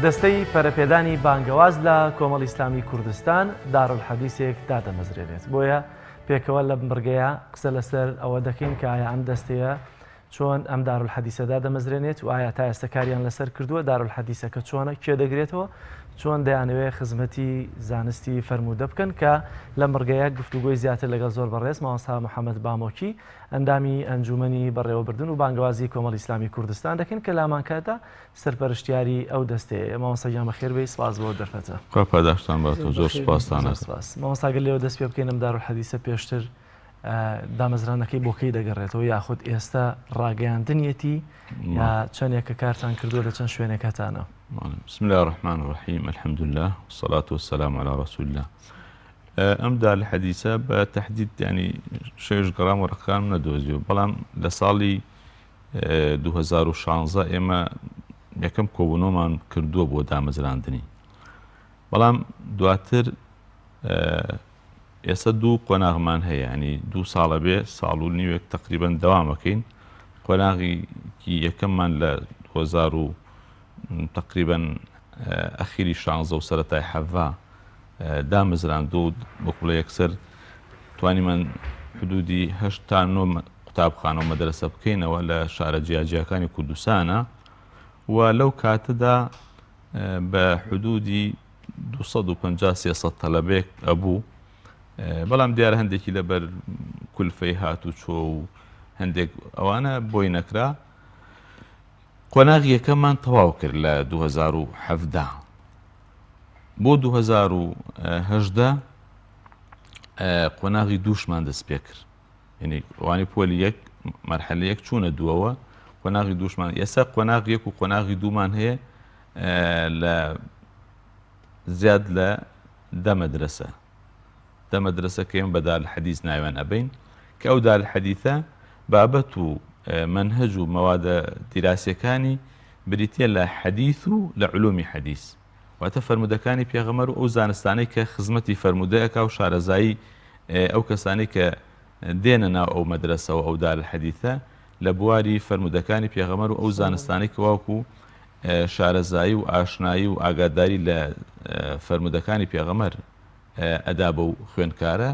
دەستەی پەرەپێدانی بانگەواز لە کۆمەڵی ئیسلامی کوردستان دارالحەدیسێک دادەمەزرێنێت بۆیە پێکەوە لەم بڕگەیە قسە لەسەر ئەوە دەکەین کە ئایا ئەم دەستەیە چۆن ئەم دارالحەدیسە دادەمەزرێنێت و ئایا تا ئێستا کاریان لەسەر کردووە دارالحەدیسەکە چۆنە کێ دەگرێتەوە چۆن دەیانەوێت خزمەتی زانستی فەرموودە بکەن کە لەم بڕگەیە گفتوگۆی زیاتر لەگەڵ زۆر بەڕێز مامۆستا محەممەد بامۆکی ئەندامی ئەنجومەنی بەڕێوەبردن و بانگەوازی کۆمەڵی ئیسلامی کوردستان دەکەین کە لامانکاتدا سەرپەرشتیاری ئەو دەستەیە. مامۆستا گیان بەخێر بێی سپاس بۆ دەرفەتە. خوا پاداشتان باتەوە زۆر سپاستان زۆر سپاس. مامۆستا گەر لێوە دەست پێ بکەین ئەم دارالحەدیسە پێشتر دامەزراندنەکەی بۆ کەی دەگەڕێتەوە یاخود ئێستا ڕاگەیاندنیەتی یا چەندێکە کارتان کردووە لە چەند شوێنێک هەتانە؟ بسم الله الرحمن الرحیم الحمد لله والصلاة والسلام على رسول الله ئەم دارالحەدیسە بە تەحدید ینی شەویش گەڕام وەرەقەکانم نەدۆزیەوە بەڵام لە ساڵی 2016 ئێمە یەکەم کۆبوونەوەمان کردووە بۆ دامەزراندنی بەڵام دواتر ئێستا دوو قۆناغمان هەیە ینی دوو ساڵە بێ ساڵ و نیوێک تقریبان دەوامەکەین قۆناغی یەکەممان لە 2000 و تقریبا ئەخیری شانزە و سەرەتای حەڤا دامەزراندو و بەکوڵە یەکسەر توانیمان حدودی هەشت تا نۆ قوتابخانە و مەدرەسە بکەینەوە لە شارە جیاجیاکانی کوردستانە و لەو کاتەدا بە حدودی 250 300 تەلەبێک ئەبوو بەڵام دیارە هەندێکی لەبەر کولفەی هات و چۆ و هەندێک ئەوانە بۆی نەکرا قۆناغی یەکەممان تەواو کرد لە 2017 بۆ 2018 قۆناغی دووشمان دەست پێ کرد یعنی ئەوانی پۆلی یەک مەرحەلە یەک چوونە دووەوە قۆناغی دووشمان ئێستا قۆناغ یەک و قۆناغی دوومان هەیە لە زیاد لە دە مەدرسە دە مەدرەسە کە ئێمە بە دار الحدیث ناویان ئەبەین کە ئەو دار الحدیثە بابەت و مەنهەج و مەوادە دیراسیەکانی بریتیە لە حەدیث و لە علومی حەدیث واتە فەرموودەکانی پێغەمبەر و ئەو زانستانەی کە خزمەتی فەرموودە ئەکا و شارەزایی ئەو کەسانەی کە دێنە ناو ئەو مەدرەسەوە ئەو دار الحدیثە لە بواری فەرموودەکانی پێغەمبەر و ئەو زانستانەی کە واکو شارەزایی و ئاشنایی و ئاگاداری لە فەرموودەکانی پێغەمبەر ئەدا بەو خوێندکارە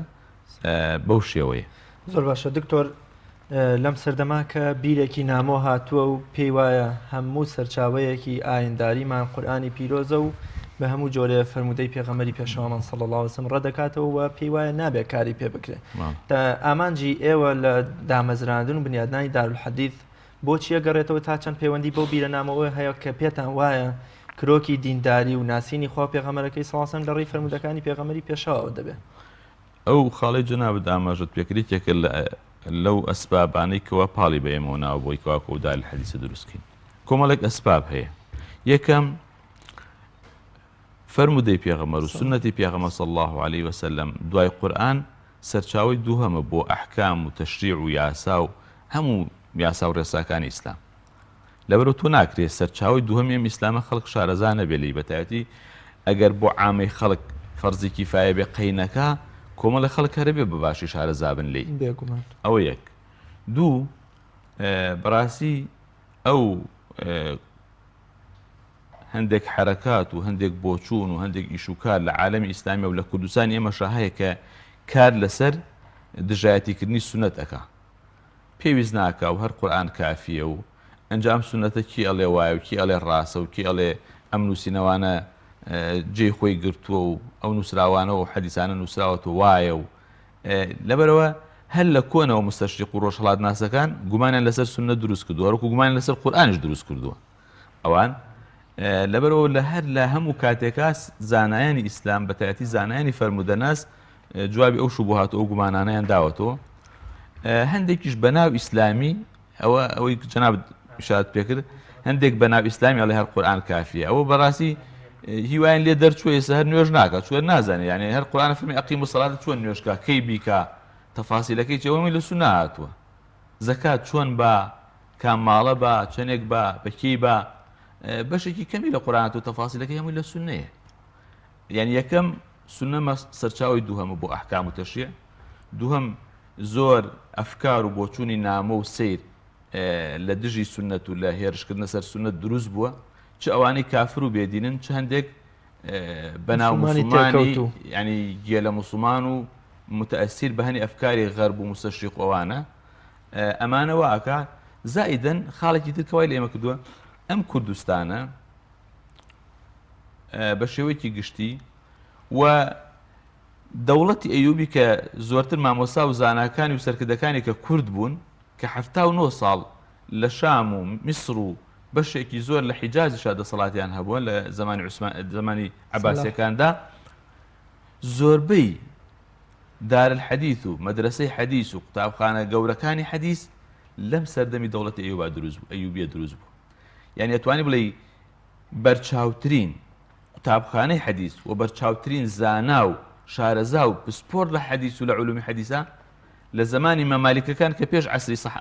بەو شێوەیە. زۆر باشە دکتۆر لەم سەردەما کە بیرێکی نامۆ هاتووە و پێی وایە هەموو سەرچاوەیەکی ئاینداریمان قورئانی پیرۆزە و بە هەموو جۆرێ فەرموودەی پێغەمبەری پێشەوامان صلی الله علیه وسلم ڕەدەکاتەوە و پێی وایە نابێت کاری پێ بکرێت ئامانجی ئێوە لە دامەزراندن و بنیادنانی دارالحدیث بۆچی ئەگەڕێتەوە تا چەند پەیوەندی بەو بیرە نامۆوە هەیە کە پێتان وایە کرۆکی دینداری و ناسینی خوا و پێغەمبەرەکەی صلی اللە علیه و سلم لە ڕێی فەرموودەکانی پێغەمبەری پێشەواوە دەبێ؟ ئەو خاڵەی جەنابت ئاماژەت پێکرد یەکێکە لە لەو ئەسبابانەی کەوا پاڵی بە ئێمەوە ناوە بۆی کەوا کۆ دار الحدیثە دروست کەین کۆمەڵێک ئەسباب هەیە یەکەم فەرموودەی پێغەمبەر و سوننەتی پێغەمبەر صلی اللە علیه وسلم دوای قورئان سەرچاوەی دووهەمە بۆ ئەحکام و تەشریع و یاسا و هەموو یاسا و ڕێساکانی ئیسلام لەبەرو تۆ ناکرێ سەرچاوەی دووهەمی ئەم ئیسلامە خەڵک شارەزا نەبێ لێی بەتایبەتی ئەگەر بۆ عامەی خەڵک فەرزی کیفایە بێ قەینەکە کۆمەڵی خەڵک هەرەبێ بە باشی شارەزا بن لێی بێگومان ئەوە یەک دوو بەڕاستی ئەو هەندێک حەرەکات و هەندێک بۆچوون و هەندێک ئیش و کار لە عالەمی ئیسلامی و لە کوردستانی ئێمەشا هەیە کە کار لەسەر دژایەتیکردنی سوننەت ئەکا پێویست ناکا و هەر قورئان کافیە و ئەنجا ئەم سوننەتە کی ئەڵێ وایە و کی ئەڵێ ڕاستە و کی ئەڵێ ئەم نووسینەوانە جێی خۆی گرتووە و ئەو نووسراوانە و حەدیسانە نووسراوەتەوە وایە و لەبەرەوە هەر لە کۆنەوە مستەشریق و ڕۆژهەڵاتناسەکان گومانیان لەسەر سوننەت دروست کردووە هەروەکو گومانیان لەسەر قورئانیش دروست کردووە ئەوان لەبەرەوە لە هەر لە هەموو کاتێکا زانایانی ئیسلام بەتایەتی زانایانی فەرموودەناس جوابی ئەو شوبهات و ئەو گومانانەیان داوەتەوە هەندێکیش بەناو ئیسلامی ئەوە ئەوەی جەنابت ئیشارەت پێکرد هەندێک بەناو ئیسلامی ئەڵێ هەر قورئان کافیە ئەوە بەڕاستی هیوایان لێ دەرچووە ئێستا هەر نوێژ ناکات چوە نازانێ یعنی هەر قورئان فەرمی ئەقیموا الصلاة چۆن نوێژکا کەی بیکا تەفاسیلەکەی چیە ئەوەی لە سوننە هاتووە زەکات چۆن با کام ماڵە با چەنێک با بە کێی با بەشێکی کەمی لە قورئان و تەفاسیلەکەی هەمووی لە سوننەیە یعنی یەکەم سوننە سەرچاوی دووهەمە بۆ ئەحکام و تەشریع دووهەم زۆر ئەفکار و بۆچوونی نامۆ و سەیر لە دژی سوننەت و لە هێرشکردنە سەر سوننەت دروست بووە. چ ئەوانەی کافر و بێدینن چ هەندێک بەناو مسلمانی ینی گێلە مسلمان و متەسیر بە هەنی ئەفکاری غەرب و مستەشریق ئەوانە ئەمانە واکە زائیدن خاڵێکی تر کەوای لە ئێمە کردووە ئەم کوردستانە بە شێوەیەکی گشتی و دەوڵەتی ئەیوبی کە زۆرتر مامۆسا و زاناکانی و سەرکردەکانی کە کورد بوون کە 79 ساڵ لە شام و میسر و بەشێکی زۆر لە حیجازیشا دەسەڵاتیان هەبووە لە زمانی عوسمان زمانی عەباسیەکاندا زۆربەی دار الحدیث و مەدرسەی حەدیث و قوتابخانە گەورەکانی حەدیث لەم سەردەمی دەوڵەتی ئەیوبا دروست بوو ئەیوبیە دروست بوو یعنی ئەتوانی بڵێ بەرچاوترین قوتابخانەی حەدیث و بەرچاوترین زانا و شارەزا و پسپۆر لە حەدیث و لە علومی حەدیثە لە زەمانی مەمالیکەکان کە پێش عەسری سەح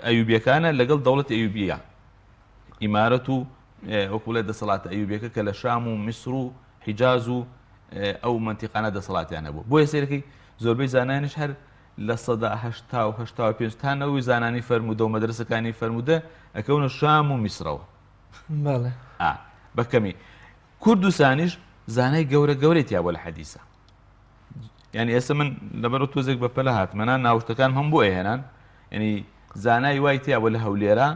ئەیوبیەکانە لەگەڵ دەوڵەتی ئەیوبیە ئیمارەت و وەکو بڵێ دەسەڵاتە ئەیوبیەکە کە لە شام و میسر و حیجاز و ئەو مەنتیقانە دەسەڵاتیان هەبوو بۆیە سەیرەکەی زۆربەی زانایانیش هەر 80 و 85 تا نەوەی زانانی فەرموودە و مەدرسەکانی فەرموودە ئەکەونە شام و میسرەوە بەڵێ بە کەمی کوردستانیش زانای گەورە گەورەی تیا بۆ لە حەدیسە یعنی ئێستا من لەبەر تۆزێک بە پەلە هاتمەنا ناوشتەکان هەم بۆ ئەهێنان ینی زانای وای تیا بۆ لە هەولێرە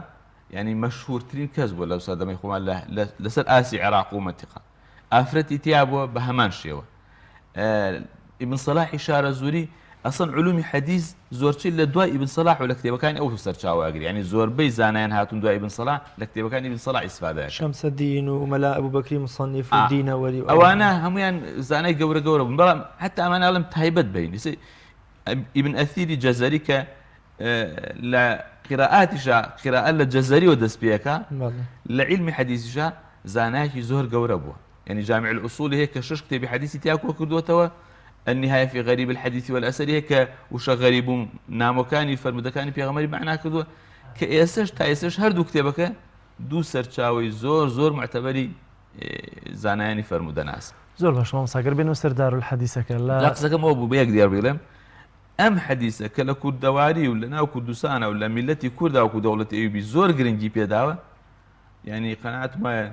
ینی مەشهورترین کەس بوو لەو سەردەمەی خۆمان لەسەر ئاسی عێراق و مەنتیقە ئافرەتی تیا بووە بە هەمان شێوە ئیبن سەلاحی شارەزووری ئەسڵەن علومی حەدیث زۆرچی لە دوای ئیبن سەلاح و لە کتێبەکانی ئەو سەرچاوە ئەگری یعنی زۆربەی زانایان هاتون دوای ئیبن سەلاح لە کتێبەکانی ئیبن سەلاح ئیسفادە ئەکەن. شەمسەدین و مەلا ئەبوبەکری مصنف و دینەوەری و ئەوانە هەمویان زانای گەورە گەورە بوون بەڵام حتا ئەمانە ئەڵێم تایبەت بین ئیبن ئەثیری جەزەری کە لە قیرائاتیشا قیرائە لە جەزەریەوە دەست پێەکە لە عیلمی حەدیثیشا زانایەکی زۆر گەورە بووە یعنی جامع الاصول هەیە کە شش کتێبی حەدیثی تیا کۆ کردووەتەوە النهاية في غريب الحديث والأثر هەیە کە وشە غەریب و نامۆکانی فەرموودەکانی پێغەمبەری مەعنا کردووە کە ئێستش تا ئێستش هەردوو کتێبەکە دوو سەرچاوەی زۆر زۆر معتەبەری زانایانی فەرموودەناس. زۆر باشە مامۆستا گەر بێنەوە سەر دارالحەدیسەکە لە جا قسەکەم ئەوە بوو بە یەک دێڕ بیڵێم ئەم حەدیسە کە لە کوردەواری و لە ناو کوردستانە و لە میللەتی کوردا وەکو دەوڵەتی ئەیوبی زۆر گرنگی پێداوە یعنی قەناعەتم وایە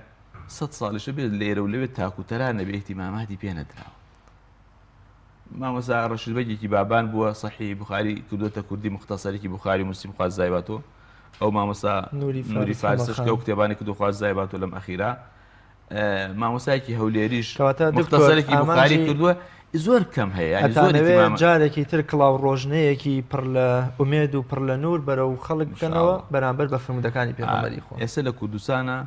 سەد ساڵیشە بێت لێرە و لەوێ تاک و تەرا نەبێ ئیهتیماماتی پێ نەدراوە مامۆستا ڕەشید بەگێکی بابان بووە سەحیحی بخاری کردوتە کوردی مختصەرێکی بخاری مسلم خوا زایباتۆ ئەو مامۆستا نوری فارسش کە ئەو کتێبانی کردو خوا زایباتۆ لەم ئەخیرا مامۆستایەکی هەولێریش کەواتە دکتۆر مختصەرێکی بخاری ئامانجی کردووە زۆر کەم هەیە یعنی زۆر ئەتانەوێ اهتمام جارێکی تر کڵاو ڕۆژنەیەکی پڕ لە ئومێد و پڕ لە نوور بەرەو خەڵک ان شاء بکەنەوە الله بەرامبەر بە فرموودەکانی ئا پێغەمبەری خوا. ئێستا لە کوردستانا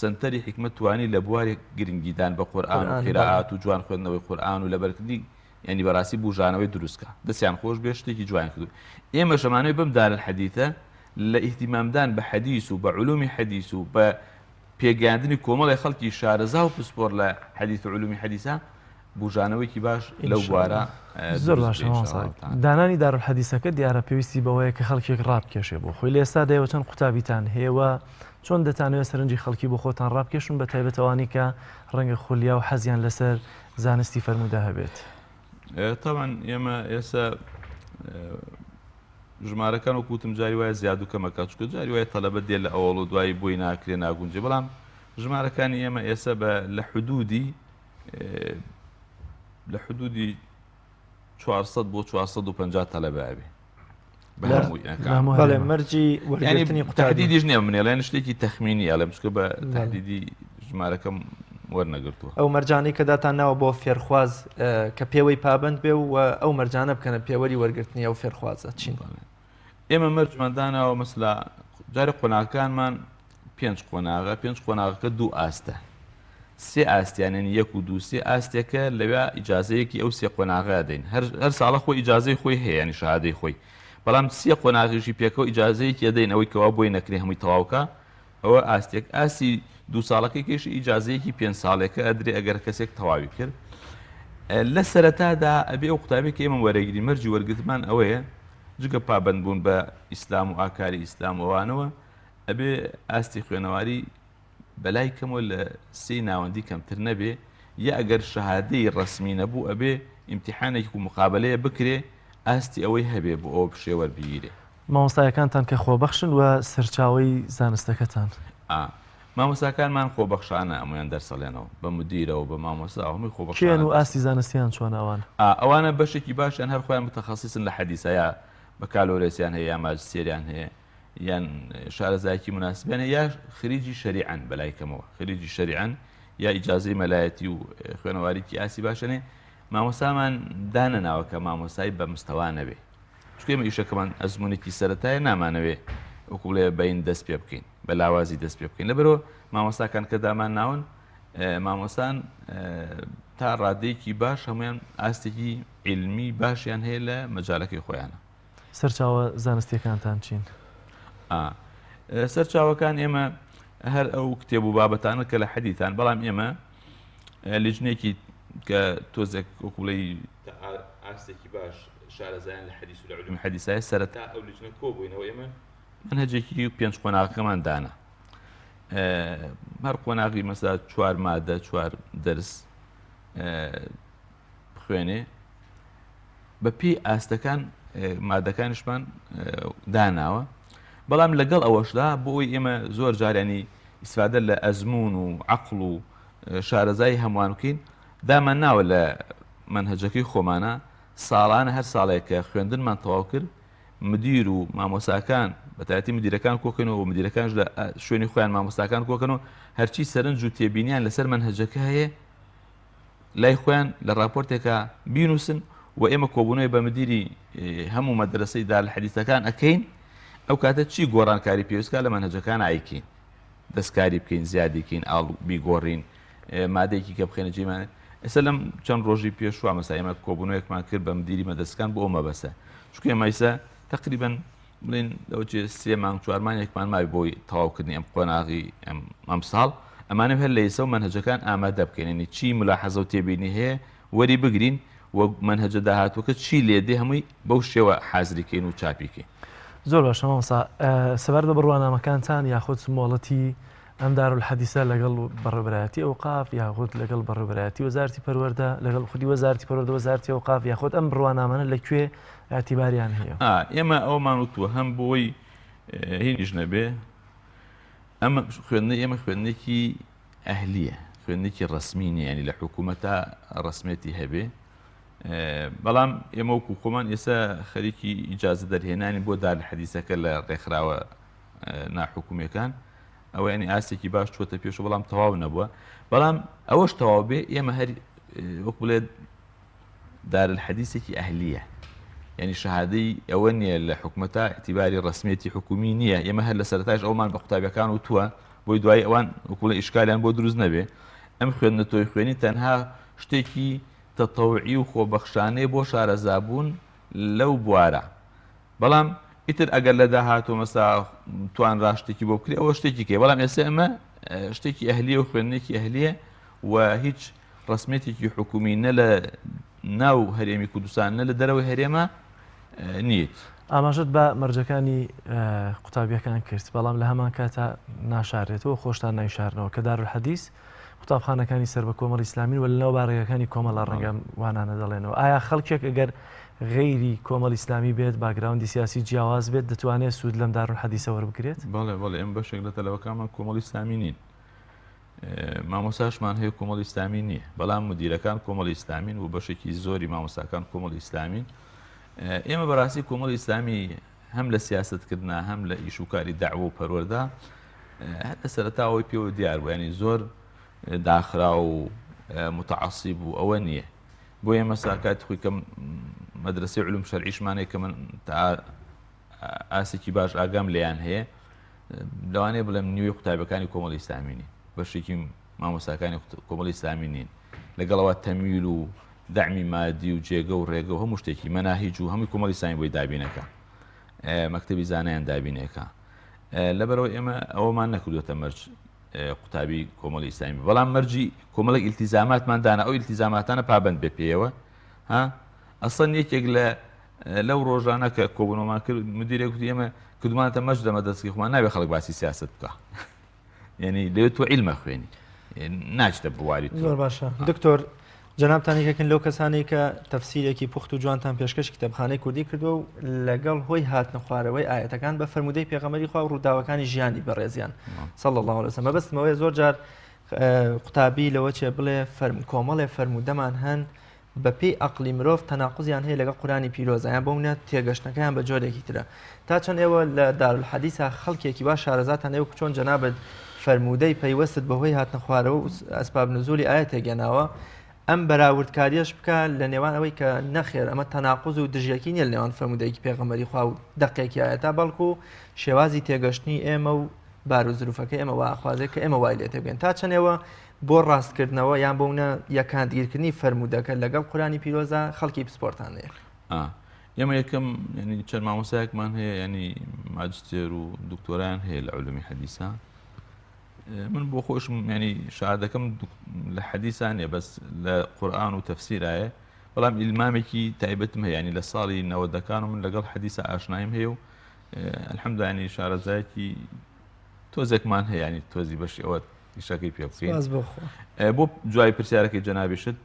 سەنتەری حیکمەت توانی لە بواری گرنگیدان بە قورئان و قورئان بەڵێ. قیرائات و جوان خوێندنەوەی قورئان و لەبەرکردنی یعنی بەڕاستی بوژانەوەی دروست کا دەستیان خۆش بێ شتێکی جوان کردو ئێمەش ئەمانەوێ بەم دارالحەدیثە لە ئیهتیمامدان بە حەدیث و بە علومی حەدیث و بە پێگەیاندنی کۆمەڵی خەڵکی شارەزا و پسپۆر لە حەدیث و علومی حەدیثە بوژانەوەیکی باش لەو بوارە زۆر باشە مامۆستا دانانی دارالحەدیسەکە دیارە پێویستی بەوەیە کە خەڵکێک ڕابکێشێ بۆ خۆی لە ئێستادا ئێوە چەند قوتابیتان هەیە و چۆن دەتانەوێت سەرنجی خەڵکی بۆ خۆتان ڕابکێشن بە تایبەت ئەوانەی کە ڕەنگە خولیا و حەزیان لەسەر زانستی فەرموودە هەبێت؟ تاوان ئێمە ئێستا ژمارەکان وەکو وتم جاری وایە زیاد و کەمەکە چکە جاری وایە تەلەبە دێ لە ئەوڵ و دوایی بۆی ناکرێ ناگونجێ بەڵام ژمارەکانی ئێمە ئێستا بە لە حدودی لە حدودی 400 بۆ 450 تەلەبە ئەبێ بەڵێ مەرجی وەرگرتنی قوتابی تهدیدیش نییە من ئەڵێن شتێکی تەخمینی ئەڵێم چونکە بە تهدیدی ژمارەکەم وەرنەگرتووە. ئەو مەرجانەی کە داتان ناوە بۆ فێرخواز کە پێوەی پابەند بێ و ئەو مەرجانە بکەنە پێوەری وەرگرتنی ئەو فێرخوازە چین؟ ئێمە مەرجمان داناوە مەسلا جارێ قۆناغەکانمان پێنج قۆناغە پێنج قۆناغەکە دوو ئاستە سێ ئاستیان یعنی یەک و دوو سێ ئاستێکە لەوێ ئیجازەیەکی ئەو سێ قۆناغە دەین هەر هەر ساڵە خۆی ئیجازەی خۆی هەیە ینی شەهادەی خۆی بەڵام سێ قۆناغیشی پێکەوە ئیجازەیەکی ئەدەین ئەوەی کەوا بۆی نەکرێ هەمووی تەواوکە ئەوە ئاستێک ئاستی دوو ساڵەکەی کەش ئیجازەیەکی پێنج ساڵێکە ئەدرێ ئەگەر کەسێک تەواوی کرد لە سەرەتادا ئەبێ ئەو قوتابی کە ئێمە وەرەگری مەرجی وەرگرتمان ئەوەیە جگە پابەندبوون بە ئیسلام و ئاکاری ئیسلام ئەوانەوە ئەبێ ئاستی خوێنەواری بەلای کەمەوە لە سێی ناوەندی کەمتر نەبێ یا ئەگەر شەهادەی ڕەسمی نەبوو ئەبێ ئیمتیحانێک و مقابەلەیە بکرێ ئاستی ئەوەی هەبێ بۆ ئەوە بشێ وەربگیرێ. مامۆستایەکانتان کە خۆبەخشن و سەرچاوەی زانستەکەتان. ئا. مامۆستاکانمان خۆبەخشانە هەموویان دەرس ئەڵێنەوە، بە مدیرەوە بە مامۆستاوە هەمووی کێن خۆبەخشانە و دەرس. ئاستی زانستیان چۆنە ئەوان؟ ئا ئەوانە بەشێکی باشیان هەر خۆیان متەخەسیسن لە حەدیسا یا بەکالۆرێسیان هەیە یا ماجستێریان هەیە یان شارەزایەکی مناسبیان هەیە یا خریجی شەریعەن بەلای کەمەوە خریجی شەریعەن یا ئیجازەی مەلایەتی و خوێنەواریکی ئاسی باشن هەیە. مامۆستامان دانەناوە کە مامۆستای بە مستەوا نەبێ چونکە ئێمە ئیشەکەمان ئەزموونێکی سەرەتایە نامانەوێ وەکو بڵێ بەین دەست پێ بکەین بە لاوازی دەست پێ بکەین لەبەرەوە مامۆستاکان کە دامان ناون مامۆستان تا ڕادەیەکی باش هەمویان ئاستێکی عیلمی باشیان هەیە لە مەجالەکەی خۆیانە. سەرچاوە زانستیەکانتان چین؟ سەرچاوەکان ئێمە هەر ئەو کتێب و بابەتانە کە لە حەدیثان بەڵام ئێمە لیژنێکی کە تۆزێک وەکو بڵێی ئاستێکی باش شارەزایان لە حەدیث و لە علومی حەدیثایە سەرەتا ئەو لیژنە کۆبووینەوە ئێمە منهجێکی پێنج قۆناغەکەمان دانا هەر قۆناغی مەسا چوار مادە چوار دەرس بخوێنێ بە پێی ئاستەکان مادەکانیشمان داناوە بەڵام لەگەڵ ئەوەشدا بۆ ئەوی ئێمە زۆر جارانی ئیسفادە لە ئەزمون و عقل و شارەزای هەمووان بکەین دامان ناوە لە مەنهەجەکەی خۆمانە ساڵانە هەر ساڵێک کە خوێندنمان تەواو کرد مدیر و مامۆساکان بەتایەتی مدیرەکان کۆکەنەوە و مدیرەکانش لە شوێنی خۆیان مامۆستاکان کۆکەنەوە هەرچی سەرنج و تێبینیان لەسەر مەنهەجەکە هەیە لای خۆیان لە راپۆرتێکا بینوسن و ئێمە کۆبوونەوەی بە مدیری هەموو مەدرسەی دارالحەدیثەکان ئەکەین ئەو کاتە چی گۆڕانکاری پێویستکە لە مەنهەجەکان ئایکەین دەستکاری بکەین زیادی کەین ئاڵ بیگۆڕین مادەیەکی کە بخێنە جێمان ئێستا لەم چەند ڕۆژی پێشوە مەسا ئێمە کۆبوونەوەیەکمان کرد بە مدیری مەدرسەکان بۆ ئەو مەبەستە چونکە ئێمە ئێستا تقریبا بڵێن لەوە چێ سێ مانگ چوار مانگێکمان ماوی بۆی تەواوکردنی ئەم قۆناغی ئەم ساڵ ئەمانە هەر لە ئێستا و مەنهەجەکان ئامادە بکەین یعنی چی ملاحەزە و تێبینی هەیە وەری بگرین و مەنهەجە داهاتووەکە چی لێ دێ هەمووی بەو شێوە حازری کەین و چاپی کەین. زۆر باشە مامۆستا سەبارەت بە بڕوانامەکانتان یاخود مۆڵەتی ئەم دارالحەدیسە لەگەڵ بەڕێوەبەرایەتی ئەوقاف یاخود لەگەڵ بەڕێوەبەرایەتی وەزارەتی پەروەردە لەگەڵ خودی وەزارەتی پەروەردە وەزارەتی ئەوقاف یاخود ئەم بڕوانامانە لە کوێ ئیعتیباریان هەیە؟ ئێمە ئەومان وتووە هەم بۆی هینیش نەبێ ئەمە خوێندنەی ئێمە خوێندنێکی ئەهلیە خوێندنێکی ڕسمی نییە ینی لە حکوومەتە ڕسمێتی هەبێ بەڵام ئێمە وەکو خۆمان ئێستا خەریکی ئیجازە دەرهێنانی بۆ دار حەدیسەکە لە ڕێکخراوە ناحکومیەکان ئەوە ینی ئاستێکی باش چۆتە پێش و بەڵام تەواو نەبووە بەڵام ئەوەش تەواو بێ ئێمە هەر وەک بڵێ دارالحەدیسێکی ئەهلیە یعنی شەهادەی ئەوە نییە لە حکومەتە اعتیباری ڕسمیەتی حکومی نییە ئێمە هەر لە سەرتاش ئەومان بە قوتابیەکان وتووە بۆی دوای ئەوان وەکوڵە ئیشکالیان بۆ دروست نەبێ ئەم خوێندنە تۆی خوێنی تەنها شتێکی تەتەوعی و خۆبەخشانەیە بۆ شارەزابوون لەو بوارە بەڵام ئیتر ئەگەر لە داهاتوو مەسا توانرا شتێکی بۆ بکرێ ئەوە شتێکی کێ بەڵام ئێستا ئەمە شتێکی ئەهلیە و خوێندنێکی ئەهلیە و هیچ ڕسمێتێکی حکومی نە لە ناو هەرێمی کوردستان نە لە دەرەوەی هەرێمە نیت. ئاماژەت بە مەرجەکانی قوتابیەکان کرد بەڵام لە هەمان کاتا ناشارێتەوە خۆشتان نایشارنەوە کە دارالحەدیث قوتابخانەکانی سەر بە کۆمەڵی ئیسلامین و لەناو بارەگاکانی کۆمەڵە ڕەنگە وانانە دەڵێنەوە ئایا خەڵکێک ئەگەر غەیری کۆمەڵی ئیسلامی بێت background ی سیاسی جیاواز بێت دەتوانێت سوود لەم دارالحەدیسە وەربگرێت؟ بەڵێ بەڵێ ئێمە بەشێک لە تەلەبەکانمان کۆمەڵی ئیسلامی نین مامۆساشمان هەیە کۆمەڵی ئیسلامی نییە بەڵام مدیرەکان کۆمەڵی ئیسلامین و بەشێکی زۆری مامۆستاکان کۆمەڵی ئیسلامین ئێمە بەڕاستی کۆمەڵی ئیسلامی هەم لە سیاسەتکردنا هەم لە ئیش و کاری دەعوە و پەروەردە هەر لە سەرەتاوەی پێوە دیار بوو ینی زۆر داخرا و متعصیب و ئەوە نییە بۆ ئێمە ساکات خۆی کە مەدرسەی علوم شەرعیشمانەیە کە من تا ئاسێکی باش ئاگام لێیان هەیە لەوانەیە بڵێم نیوەی قوتابەکانی کۆمەڵی ئیسلامی نین بەشێکی مامۆستاکانی کۆمەڵی ئیسلامی نین لەگەڵەوە تەمیل و دەعمی مادی و جێگە و ڕێگە و هەموو شتێکی مەناهیج و هەمووی کۆمەڵی ئیسلامی بۆی دابینەکە مەکتەبی زانایان دابینەکە لەبەرەوە ئێمە ئەوەمان نەکردوێتە مەرج قوتابی کۆمەڵی ئیسلامی بەڵام مەرجی کۆمەڵێک ئیلتیزاماتمان دانا ئەو ئیلتیزاماتانە پابند بێ پێیەوە ها ئەسڵەن یەکێک لە لەو ڕۆژانە کە کۆبوونەوەمان کرد مدیرێک گوتی ئێمە کردمانەتە مەرج لە مەدرسەکەی خۆمان نابێ خەڵک باسی سیاسەت بکا یعنی لەوێ تۆ عیلمە خوێنی ناچتە بواری زۆر باشە دکتۆر. جەنابتان یەکێکن لەو کەسانەی کە تەفسیرێکی پوخت و جوانتان پێشکەشی کتێبخانەی کوردی کردووە و لەگەڵ هۆی هاتنە خوارەوەی ئایەتەکان بە فەرموودەی پێغەمبەری خوا و ڕووداوەکانی ژیانی بەڕێزیان صلی الله علیه وسلم مەبەستم ئەوەیە زۆر جار قوتابی لەوە چێ بڵێ فەرم کۆمەڵێ فەرموودەمان هەن بەپێی ئەقلی مرۆڤ تەناقوزیان هەیە لەگەڵ قورانی پیرۆزە یان بۆ منە تێگەشتنەکەیان بە جۆرێکی ترە تا چەند ئێوە لە دارالحەدیسا خەڵکێکی وا شارەزاتان هەیە وەکو چۆن جەنابت فەرموودەی پەیوەستت بەهۆی هاتنە خوارەوە و ئەسباب نزولی ئایەتێک هێناوە ئەم بەراوردکاریەش بکە لە نێوان ئەوەی کە نەخێر ئەمە تەناقوز و دژیەکی نیە لە نێوان فەرموودەیەکی پێغەمبەری خوا و دەقێکی ئایەتا بەڵکو شێوازی تێگەشتنی ئێمە و بار و زروفەکە ئێمە وا ئەخوازێت کە ئێمە وای لێ تێبگەین تا چەند ئێوە بۆ ڕاستکردنەوە یان بۆ منە یەکانگیرکردنی فەرموودەکە لەگەڵ قورانی پیرۆزا خەڵکی پسپۆرتان هەیە. ئێمە یەکەم ینی چەند مامۆسایەکمان هەیە ینی ماجستێر و دکتۆرایان هەیە لە علومی حەدیسە من بۆ خۆشم ینی شادەکەم لە حەدیسان نیە بەس لە قورآن و تەفسیرایە بەڵام ئیلمامێکی تایبەتم هەیە ینی لە ساڵی نەوەدەکان و من لەگەڵ حەدیسە ئاشنایم هەیە و الحمدلله شارەزایەکی تۆزێکمان هەیە ینی تۆزی بەشی ئەوە ئیشەکەی پێ بکەین بۆ جوای پرسیارەکەی جەنابیشت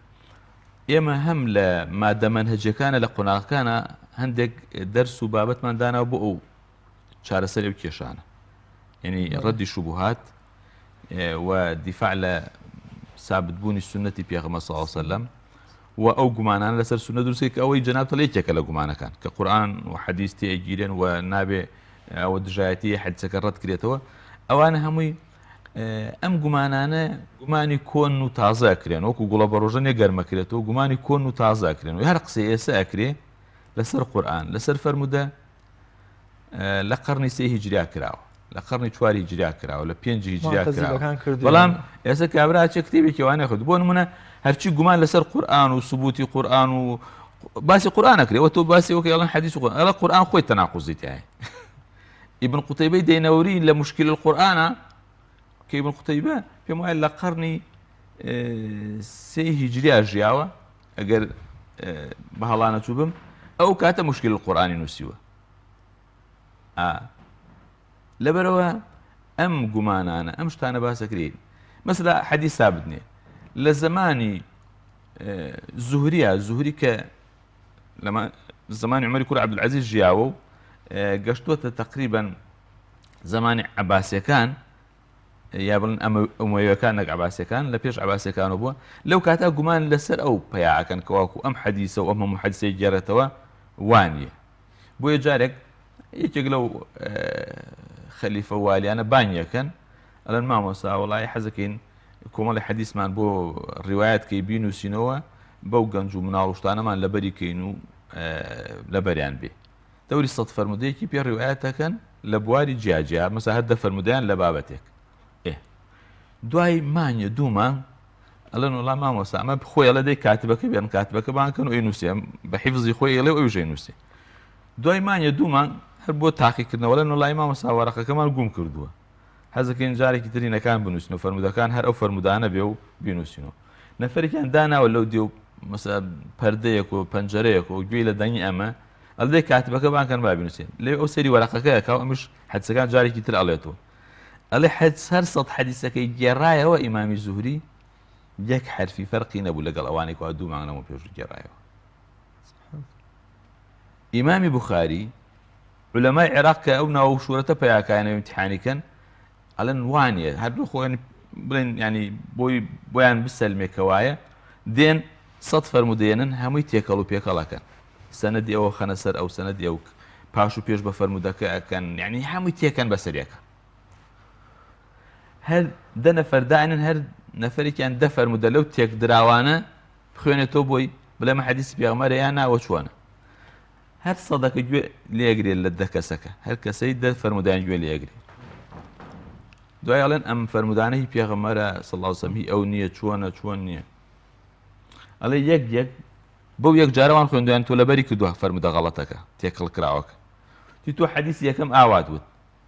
ئێمە هەم لە مادە مەنهەجیەکانە لە قۆناغەکانە هەندێک دەرس و بابەتمان داناوە بۆ ئەو چارەسەری ئەو کێشانە یعنی ڕەدی شوبهات و دیفاع لە سابتبوونی سنەتی پێغەمبەر صلی الله علیه وسلم و ئەو گومانان لەسەر سونە دروستێک کە ئەوەی جەناب تەڵ یەکێکە لە گومانەکان کە قورآن و حەدیث تێگیرێن و نابێ ئەوە دژایەتی حەدیسەکە ڕەت کرێتەوە ئەوانە هەمووی ئەم گومانانە گومانی کۆن و تازە ئەکرێن وەکو گوڵە بەڕۆژە نیە گەرمەکرێتەوە گومانی کۆن و تازە ئەکرێن و هەر قسەی ئێستا ئەکرێ لەسەر قورئان لەسەر فەرموودە لە قەرنی سێ هیجریا کراوە لە قەرنی چوار هیجریا کراوە لە پێنج هیجریا کراوە بەڵام ئێستا کابرا چه کتێبێکی وانە خود بۆ نمونە هەرچی گومان لەسەر قورئان و سبوتی قورئان و باسی قورئان ئەکرێ تۆ باسی وەکە ئەڵێن حەدیث و قورئان ئەڵێ قورئان خۆی تەناقوزی تایە ئیبن قوتەیبەی دەینەوری لە مشکل القورئانە کە ئیبن قوتەیبە پێم وایە لە قەرنی سێ هیجریا ژیاوە ئەگەر بە هەڵانە چوو بم ئەو کاتە مشکل القورئانی نووسیوە لەبەرەوە ئەم گومانانە ئەم شتانە باسەکرێت مەسلا حەدیث ثابت نییە لە زمانی زوهریە زوهری کە لە زمانی عومەری کوڕی عەبدولعەزیز ژیاوە و گەشتووەتە تەقریبەن زمانی عەباسیەکان یا بڵێن ئەمەویەکان نەک عەباسیەکان لە پێش عەباسیەکانەوە بووە لەو کاتا گومان لەسەر ئەو پیاکەن کەواکو ئەم حەدیسە و ئەم هەموو حەدیسەی گێڕێتەوە وانە بۆیە جارێک یەکێک لەو خەلیفە والیانە بانیەکەن ئەڵێن مامۆستا وەڵایی حەزەکەین کۆمەڵی حەدیسمان بۆ ڕیوایەت کەی بینوسینەوە بەو گەنج و مناڵ و شتانەمان لەبەری کەین و لەبەریان بێ دەوری سەد فەرمودەیەکی پێ ڕیوایەت دەکەن لە بواری جیاجیا مەسا هەر دە فەرمودەیان لە بابەتێک ئێ دوای مانگێ دوو مانگ ئەڵێن وەڵا مامۆستا ئەمە خۆی ئەڵێ دەی کاتبەکە بێن کاتبەکە بانکەن و ئەینووسێ بە حیفزی خۆی ئەڵێ و ئەویش ئەینووسێ دوای مانگێ دوو مانگ هەر بۆ تاقیکردنەوە ئەڵێن وەڵای مامۆستا وەرەقەکەمان گوم کردووە حەزەکەین جارێکی تر هینەکان بنووسین و فەرموودەکان هەر ئەو فەرموودانە بێ و بینووسینەوە. نەفەرێکیان داناوە لەو دێ و مەسەلا پەردەیەک و پەنجەرەیەک و گوێی لە دەنگی ئەمە ئەڵێ کاتبەکە بانکەن با بینووسین. لێ ئەو سەیری وەرەقەکە ئەکا و ئەمیش حەدیسەکان جارێکی تر ئەڵێتەوە. ئەڵێ حەدیس هەر سەد حەدیسەکەی گێڕایەوە ئیمامی زوهری یەک حەرفی فەرقی نەبوو لەگەڵ ئەوانەی کوا دوو مانگ لەمەو پێش گێڕایەوە. ئیمامی بوخاری عولەمای عێراق کە ئەو ناو و شورەتە پەیاکایانە ئیمتیحانی کەن ئەڵێن وانە هەر دوو خۆیان بڵێن ینی بۆی بۆیان بسەلمێ کە وایە دێن سەد فەرمودێنن هەمووی تێکەڵ و پێکەڵەکەن سەنەدی ئەوە خەنە سەر ئەو سەنەدی ئەو پاش و پێش بە فەرمودەکە ئەکەن یعنی هەمووی تێکەن بەسەرێکە هەر دە نەفەر دانن هەر نەفرێکیان دە فەرمودە لەو تێکدراوانە بخوێنێتەوە بۆی بڵێ مە حەدیسی پێغەمبەرە یا نا وە چۆنە هەر سەدەکە گوێ لێگرێ لە دە کەسەکە هەر کەسەی دە فەرمودان گوێ لێگرێ دوای ئەڵێن ئەم فەرمودانە هی پێغەمبەرە صلی الله علیه وسلم هی ئەو نییە چۆنە چۆن نییە ئەڵێ یەک یەک بەو یەک جارەوان خوێندویان تۆ لەبەری کردووە فەرمودە غەڵەتەکە تێکەڵ کراوەکە تۆ حەدیث یەکەم ئاوات وت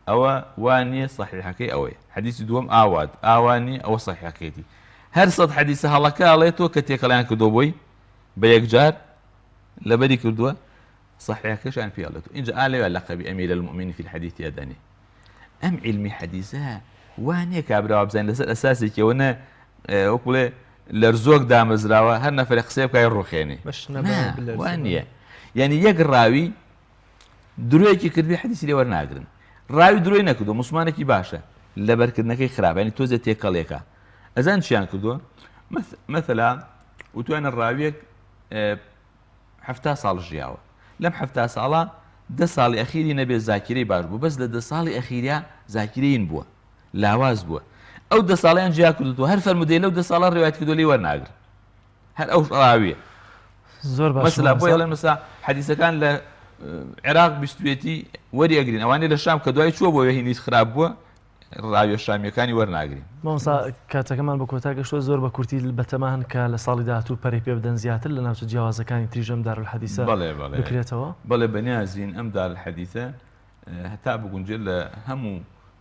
ئەوە وا نیە سەحیحەکەی ئەوەیە حەدیسی دووەم ئاوات ئاوا نیە ئەوە سەحیحەکەیەتی هەر سەد حەدیسە هەڵەکە ئەڵێ تۆ کە تێکەڵیان کردووە بۆی بە یەکجار لەبەری کردووە سەحیحەکەشیان پێ ئەڵێت ئینجا ئا لەوێ لەقەبی ئەمیر المؤمنین فی الحدیث ئەدەنێ ئەم عیلمی حەدیسە وا نییە کابرا وابزانین لەسەر ئەساسێکیەوە نە وەک بڵێ. لەرزۆک دامەزراوە هەر نەفرە قسەی بکای ڕوخێنێ وا نییە یعنی یەک ڕاوی درۆیەکی کردبێ حەدیسی لێ وەرناگرن ڕاوی درۆی نەکردو مسلمانێکی باشە لەبەرکردنەکەی خراپە یعنی تۆزێ تێکەڵێکە ئەزان چیان کردووە مەثلا وتوانە ڕاویەک حەفتا ساڵ ژیاوە لەم حەفتا ساڵە دە ساڵی ئەخیری نەبێ زاکیرەی باش بوو بەس لە دە ساڵی ئەخیریا زاکیرەین بووە لاواز بووە ئەو دە ساڵیان جیا کردووە هەر فەرمودەی لەو دە ساڵە ڕوایەت کردووە لێی وەرناگرن هەر ئەو ڕاویە زۆر باش مەسلا بۆ ئەڵێن مەسا حەدیسەکان لە عێراق بیستوێتی وەری ئەگرین ئەوانەی لە شام کە دوای چووە بۆ هینیت خراپ بووە ڕاویە شامیەکانی وەرناگرین. مامۆستا کاتەکەمان بە کۆتا گەشتووە زۆر بە کورتی بەتەما هەن کە لە ساڵی داهاتوو پەرەی پێ بدەن زیاتر لە ناوچە جیاوازەکانی تریش ئەم دارالحەدیسە بەڵێ بەڵێ بکرێتەوە؟ بەڵێ بەنیازین ئەم دارالحەدیثە هەتا بگونجێت لە هەموو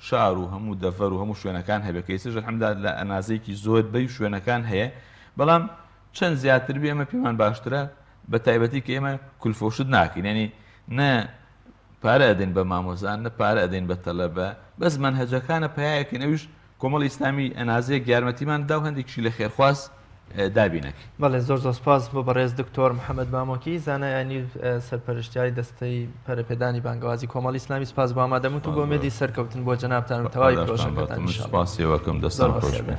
شار و هەموو دەڤەر و هەموو شوێنەکان هەبێت کە ئێستاش الحمدللە لە ئەنازەیەکی زۆر بەی شوێنەکان هەیە بەڵام چەند زیاتر بێ ئێمە پێمان باشترە بە تایبەتی کە ئێمە کولفۆشت ناکەین یعنی نە پارە ئەدەین بە مامۆزان نە پارە ئەدەین بە تەلەبە بەس مەنهەجەکانە پەیایەکەین ئەویش کۆمەڵی ئیسلامی ئەنازەیەک یارمەتیمان دا و هەندێکیشی لە خێرخواز دابینەکەین. بەڵێ زۆر زۆر سپاس بۆ بەڕێز دکتۆر محمد مامۆکی زانای ئاینی و سەرپەرشتیاری دەستەی پەرەپێدانی بانگەوازی کۆمەڵی ئیسلامی سپاس بۆ ئامادەبوونت و بۆ ئومێدی سەرکەوتن بۆ جەنابتان و تەواوی پرۆژەکەتان ان شاء اللە. سپاسی ئێوەکەم زۆر دەستان خۆش بەخێر بێ. بێن.